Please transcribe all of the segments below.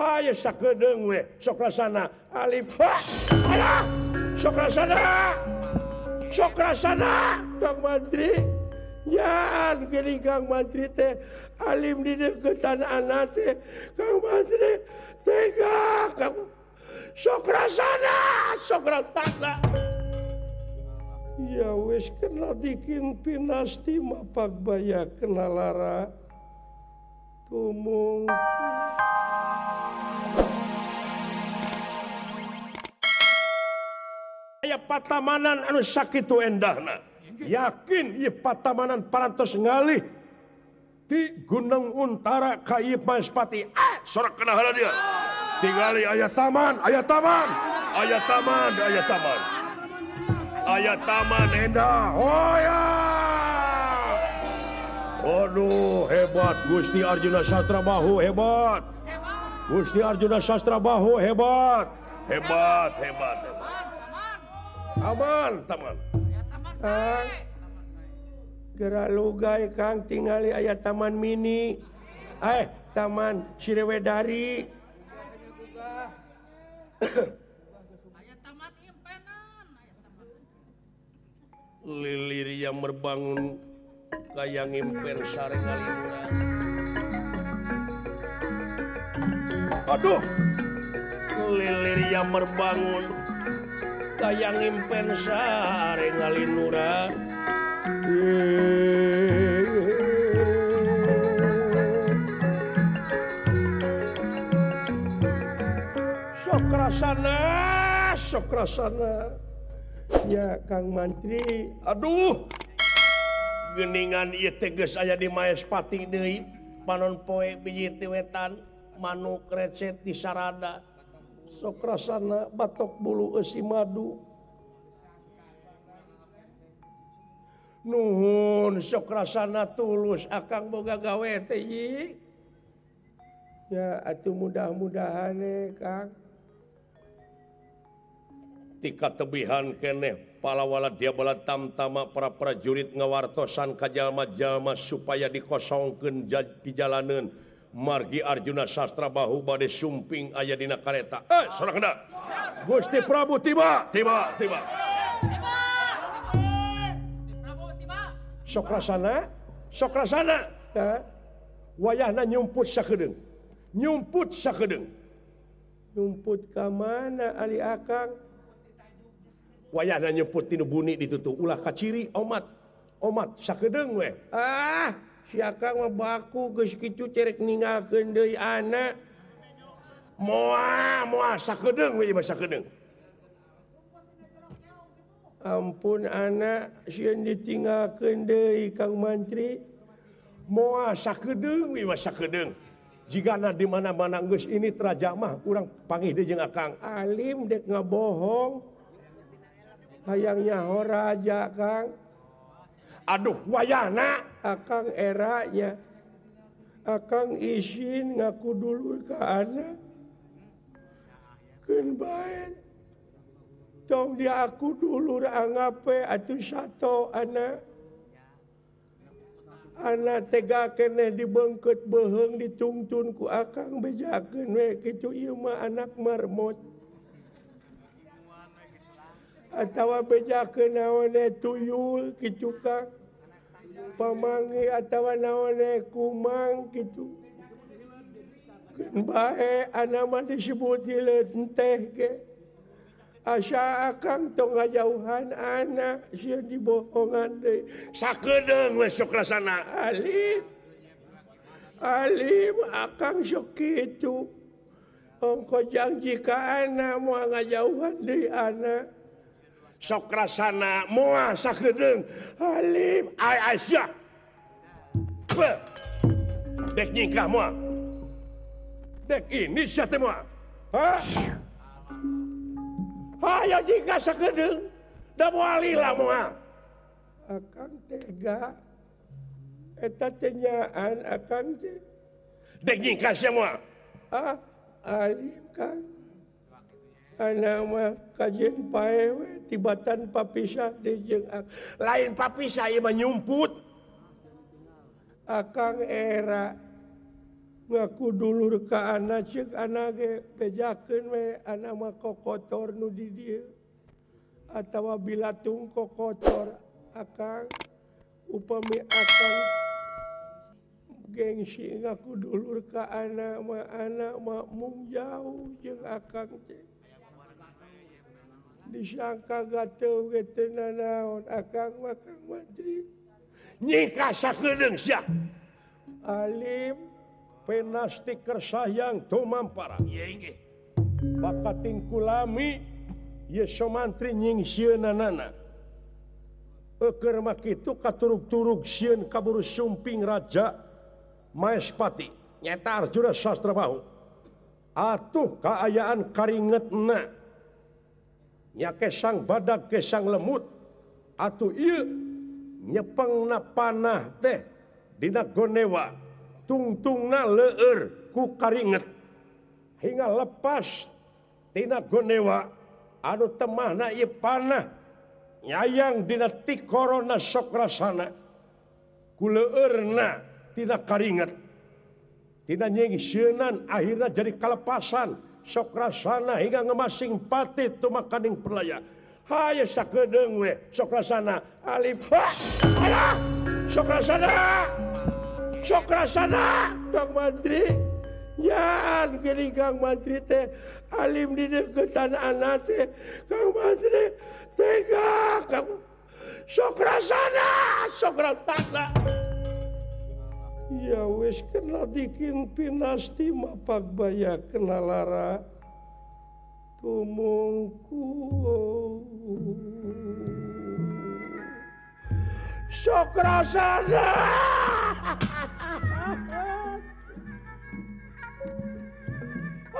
Hayo sakedeung we sok rasana alif. Alah sok rasana. Sok rasana Kang Mantri. Yaan geuning Kang Mantri teh alim di deukeutan anak teh Kang Mantri tega Kang sok rasana sok rasana. Ya wis kena dikin pinasti mapak baya kena lara tumung. Aya patamanan anu sakitu endahna. Yakin ieu patamanan parantos ngalih ti Gunung Untara ka ieu Maespati. Ah, sorak kena heula dia. Tingali aya taman, aya taman, aya taman, aya taman. Aya taman endah. Oh ya. Aduh, hebat Gusti Arjuna Sastrabahu, hebat. Gusti Arjuna Sastrabahu hebat. Hebat, hebat, hebat. Aman, taman. Kang. Geura lugay Kang tingali aya taman mini. Taman Sirewedari. Lilir yang merbangun kaya ngimper sare ngalimuran. Aduh, lilir yang merbangun kaya ngimpen sare ngalinura. Sok rasana, sok rasana. Ya Kang Mantri, aduh. Geningan ieu teh geus aya di Maespati deui, panon poe biji ti wetan, manuk recet di sarada. Sok rasana batok bulu eusi madu. Nuhun sok rasana tulus akang boga gawe teh ieu. Ya atuh mudah-mudahan Kang. Tika tebihan keneh palawala diabala tamtama para prajurit ngawartosan ka jalma-jalma supaya dikosongkeun pijalaneun margi Arjuna Sastrabahu bade sumping aya dina kareta. Sorak henteu. Gusti Prabu tiba, tiba, tiba. Sok rasana, sok rasana. Wayahna nyumput sakedeung. Nyumput sakedeung. Nyumput ka mana ali akang? Wayahna nyumput tinu buni ditutup ulah kaciri omat. Omat sakedeung we. Ah, si akang mah baku geus kitu cerek ninggalkeun deui anak. Moal, moal sakedeung we mah sakedeung. Ampun anak sieun ditinggalkeun deui Kang Mantri. Moal sakedeung we mah sakedeung. Jigana di mana-mana geus ini raja mah urang panggih deui jeung akang. Alim dek ngabohong. Hayang nyaho raja Kang. Aduh wayahna akang eranya. Akang isin ngaku dulur ka anak. Keun bae. Tong dia aku dulur angape atuh sato anak. Anak tega keneh dibengkeut beuheung ditungtun ku akang bejakeun we kitu ieu mah anak marmot. Atawa bejakeun naon tuyul kitu Kang. Pamangi atawa naon kumang kitu. Keun bae anak mah disebut hileud teh ge. Asa akang tong ngajauhan anak sieun dibohongan deui. Sakedeung we sok rasana alim. Alim akang sok kitu. Ongko janji ka anak moal ngajauhan deui anak. Sok rasana moal sakedeung alim ai Aisyah. Dek nyingkah moal. Dek ini sia teh moal. Hah? Hayo jika sakedeung da moal lila moal. Akang tega eta teh nyaan akang teh. Dek nyingkah sia moal. Ah, alim Kang. Anak mah kajeun pae we tibatan papisah deui jeung lain papisah ieu mah nyumput. Akang era Ngaku dulur ka anak ceuk anak ge bejakeun we anak mah kokotor nu di dieu atawa bilatung kokotor akang upami akang gengsi ngaku dulur ka anak mah mung jauh jeung akang teh disangka gateuh ge teu nanaon akang mah Kang Mantri nyika sakedeung sia alim penasti kersayang tumampara bakating kulami ye somantri nyingsieunnana eukeur mah kitu katurug-turug sieun kaburu sumping raja Maespati nyata Arjuna Sastrabahu atuh kaayaan karingetna nya kesang badag kesang lemut atuh ieu nyepengna panah teh dina gonewa tungtungna leur ku karinget hingga lepas tina gonewa anu temahna ieu panah nyayang dina tikorona sokrasana ku leueurna tina karinget tina nyingsieunan akhirna jadi kalepasan sokrasana hingga ngemasing pati tumakaning perlaya haye sakedeung we sokrasana alif alah sokrasana Sokrasana Kang Mantri yaan geuning Kang Mantri teh alim di deukeutan anak teh Kang Mantri tega Kang Sokrasana Sokrasana ya wis kena dikin pinasti mapak baya kena lara tumungku Sokrasana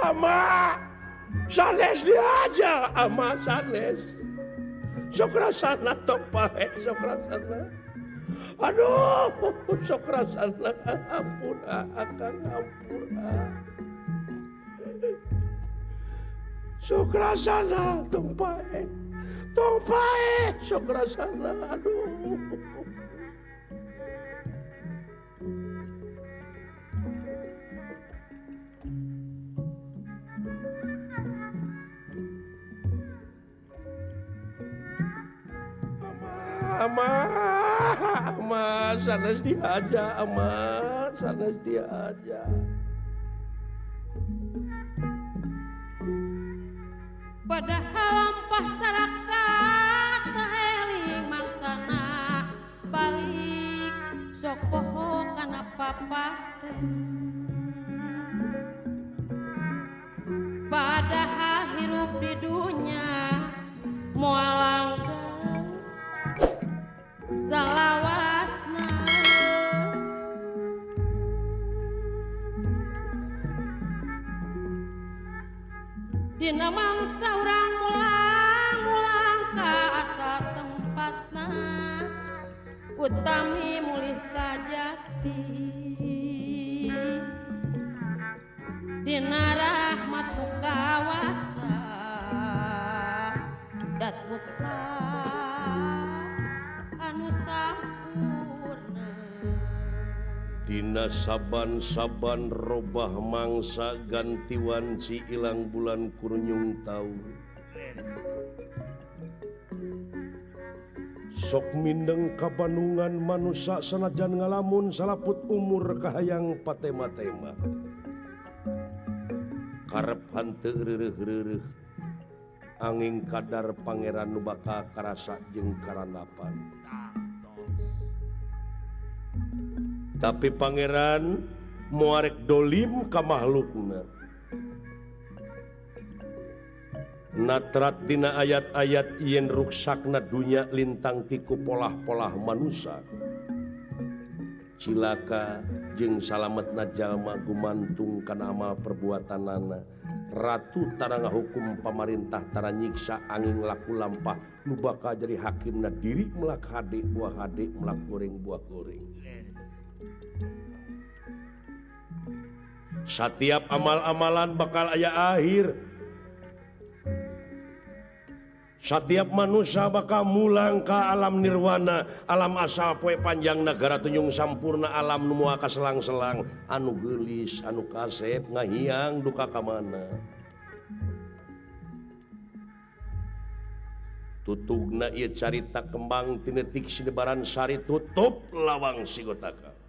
ama sanes dia aja ama sanes Sokrasana tompae Sokrasana aduh Sokrasana ampun akang ampun Sokrasana tompae tompae Sokrasana aduh ama ama sanes dihaja ama sanes dihaja padahal lampah sarakat eling mangsana balik sok poho kana papas teh padahal hirup di dunya moal langgeng salawasna dina mangsa urang mulang-mulang ka asal tempatna utami mulih ka jati dina rahmat ku kawasa dat mutlak anu sampurna. Dina saban-saban robah mangsa ganti wanci ilang bulan kurunyung taun. Sok mindeng kabanungan manusa sanajan ngalamun salaput umur kahayang patema-tema. Karep hanteu reureuh-reureuh angin kadar pangeran nu bakal karasa jeung karanapan. Tapi pangeran moarek dolim ka makhlukna. Natrat dina ayat-ayat yen ruksakna dunya lintang tiku polah-polah manusa. Cilaka jeung salametna jalma gumantung kana amal perbuatanana. Ratu tara ngahukum pamarintah tara nyiksa angin laku lampah nu bakal jadi hakimna diri melak hade buah hade melak goreng buah goreng. Setiap amal-amalan bakal aya akhir. Setiap manusia bakal mulang ka alam nirwana, alam asal poe panjang negara tunjung sampurna alam nu moal kaselang-selang anu geulis anu kasep ngahiang duka ka mana. Tutugna ieu carita kembang tinetik sinebaran sari tutup lawang sigotaka.